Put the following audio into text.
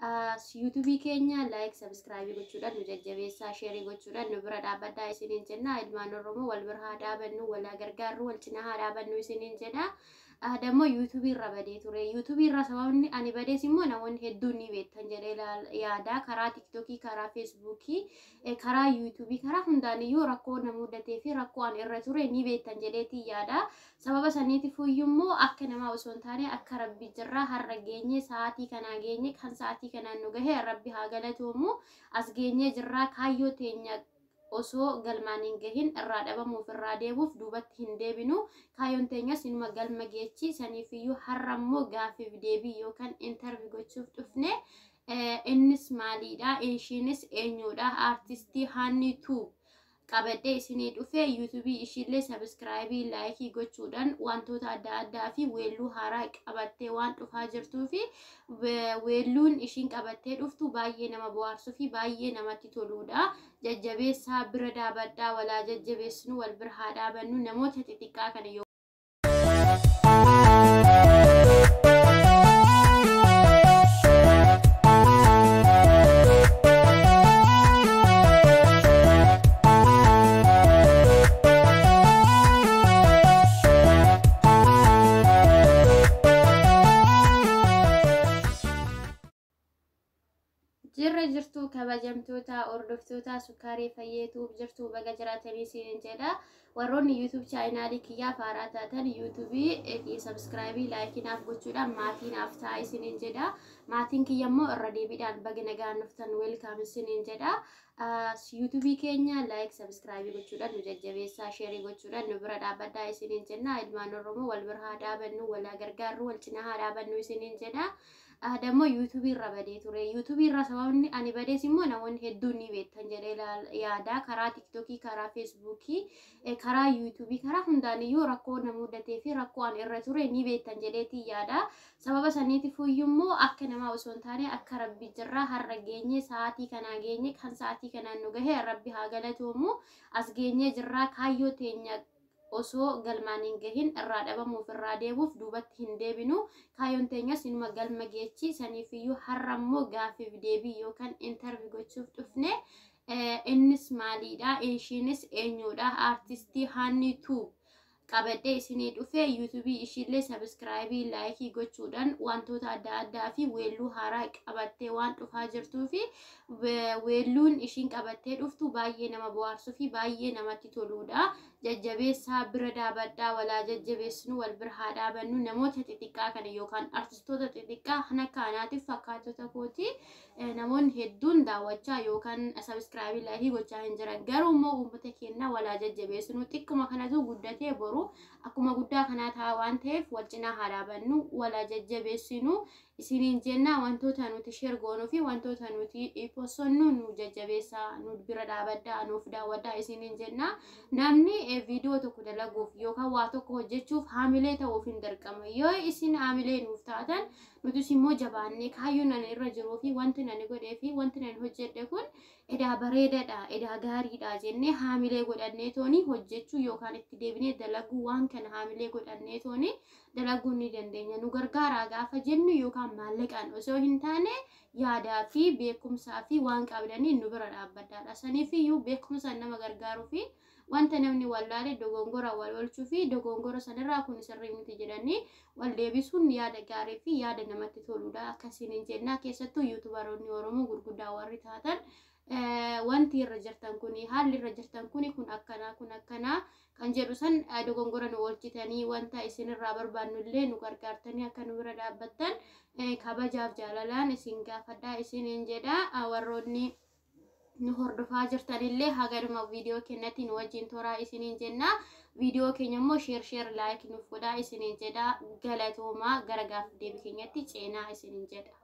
Yuutuubii keenya like, subscribe gochuudhaan nu jajjabeessaa, share gochuudhaan nu bira dhaabbadhaa isiniin jenna. Ilmaan Oromoo wal bira haa dhaabannu, wal haa gargaarru, wal cinaa haa dhaabannu isiniin jedha. Dammoo yuutuubii irra badee ture. Yuutuubii irra sababni ani badees immoo namoonni hedduun ni beektan jedhee yaada. Karaa Tiktookii, karaa Feesbuukii, karaa Yuutuubii, karaa hundaaniyyuu rakkoo na mudatee fi rakkoo ani irra ture ni beektan jedheetii yaada. Sababa saniitiif immoo akka namaa osoo hin taane akka Rabbi jirraa har'a geenye, sa'aatii kanaa geenye, kan sa'aatii kanaan nu gahe Rabbi haa galatoomu. As geenyee jirraa, kaayyoo teenya osoo galmaan hin gahin irraa dhabamuuf, irraa deebuuf duubatti hin deebinu. Kaayyoon teenyas inuma galma geechi. Saniifiyyuu har'a immoo gaafiif deebii yookaan interview gochuuf dhufne. Innis maaliidha? Ishiinis eenyudha? Aartistii Haannii Tube qabadhee isinii dhufe. Yuutuubii ishiillee subscribe, like gochuudhaan wantoota adda addaa fi weelluu haaraa qabattee waan dhufaa jirtuu fi weelluun ishiin qabattee dhuftu baay'ee nama bohaarsuu fi baay'ee namatti toludha. Jajjabeessaa, bira dhaabadhaa, walaa jajjabeessinu, wal bira haa dhaabannu namoota xixiqqaa kana yoo. Jirra jirtuu, kabajamtoota hordoftoota Sukkaarii Fayyeetuuf, jirtuu, baga jiraatanii isiniin jedha. Warroonni YouTube channelii kiyyaaf haaraa taatan yuutuubii subscribe, like naaf gochuudhaan maatii naaf ta'a isiniin jedha. Maatiin kiyya immoo irra deebiidhaan baga nagaan dhuftan, welcome isiniin jedha. Yuutuubii keenya like, subscribe gochuudhaan nu jajjabeessaa, share gochuudhaan nu bira dhaabbadhaa isiniin jenna. Ilmaan Oromoo wal bira haa dhaabannu, wal haa gargaarru, wal cinaa haa dhaabannu isiniin jedha. Dammoo yuutuubii irra badee ture. Yuutuubii irra sababni ani badees immoo namoonni hedduun ni beektan jedhee yaada. Karaa Tiktookii, karaa Feesbuukii, karaa Yuutuubii, karaa hundaaniyyuu rakkoo na mudatee fi rakkoo ani irra ture ni beektan jedheetii yaada. Sababa saniitiif immoo akka namaa osoo hin taane akka Rabbi jirraa har'a geenye, sa'aatii kanaa geenye, kan sa'aatii kanaan nu gahe Rabbi haa galatoomu. As geenyee jirraa, kaayyoo teenya osoo galmaan hin gahin irraa dhabamuuf, irraa deebuuf duubatti hin deebinu. Kaayyoon teenyas inuma galma geechi. Saniifiyyuu har'a immoo gaafiif deebii yookaan interview gochuuf dhufne. Innis maaliidha? Ishiinis eenyudha? Aartistii Haannii Tube qabadhee isinii dhufe. Yuutuubii ishiillee subscribe, like gochuudhaan wantoota adda addaa fi weelluu haaraa qabattee waan dhufaa jirtuu fi weelluun ishiin qabattee dhuftu baay'ee nama bohaarsuu fi baay'ee namatti toludha. Jajjabeessaa, bira dhaabadhaa, walaa jajjabeessinu, wal bira haa dhaabannu namoota xixiqqaa kana yookaan artistoota xixiqqaa kan akka anaatiif fakkaatota kooti. Namoonni hedduun daawwachaa yookaan subscribe, like gochaa hin jiran. Garuu immoo uummata keenya walaa jajjabeessinu. Xiqquma kanatu guddatee boru akkuma guddaa kanaa ta'a waan ta'eef wal cinaa haa dhaabannu, walaa jajjabeessinu isiniin jenna. Wantoota nuti share goonuu fi wantoota nuti postonnu nu jajjabeessaa, nu bira dhaabaddaa, nuuf daawwadhaa isiniin jenna. Namni viidiyoo tokko dalaguuf yookaan waa tokko hojjechuuf haamilee ta'uuf hin dirqama. Yoo isin haamilee nuuf taatan, nutis immoo jabaannee kaayyoon ani irra jiruu fi wanti ani godhee fi wanti ani hojjedhe kun edaa bareedaadha, edaa gaariidha jennee haamilee godhannee tooni hojjechuu yookaan itti deebinee dalaguu, waan kana haamilee godhannee tooni dalaguu ni dandeenya. Nu gargaaraa gaafa jennu yookaan maallaqaan osoo hin taane yaadaa fi beekumsaa fi waan qabdanii nu bira dhaabbadhaadha. Saniif iyyuu beekumsaan nama gargaaruu fi wanta namni wallaale dogongora wal oolchuu fi dogongora sanirraa kun sirrii miti jedhanii wal deebisuun yaada gaarii fi yaada namatti toludha. Akkasiin hin jennaa. Keessattuu yuutubaroonni Oromoo gurguddaa warri taatan, wanti irra jirtan kuni, haalli irra jirtan kuni, kun akkanaa, kun akkanaa kan jedhu san dogongora nu oolchitanii, wanta isinirraa barbaannu illee nu gargaartanii akka nu bira dhaabbattan kabajaaf jaalalaan isin gaafadhaa isiniin jedha. Warroonni nu hordofaa jirtanillee hagaduma viidiyoo keenyatti nu wajjin toraa isiniin jenna. Viidiyoo keenya immoo share, share, like nuuf godhaa isiniin jedha. Galatoomaa, gara gaaf deebii keenyatti ceenaa isiniin jedha.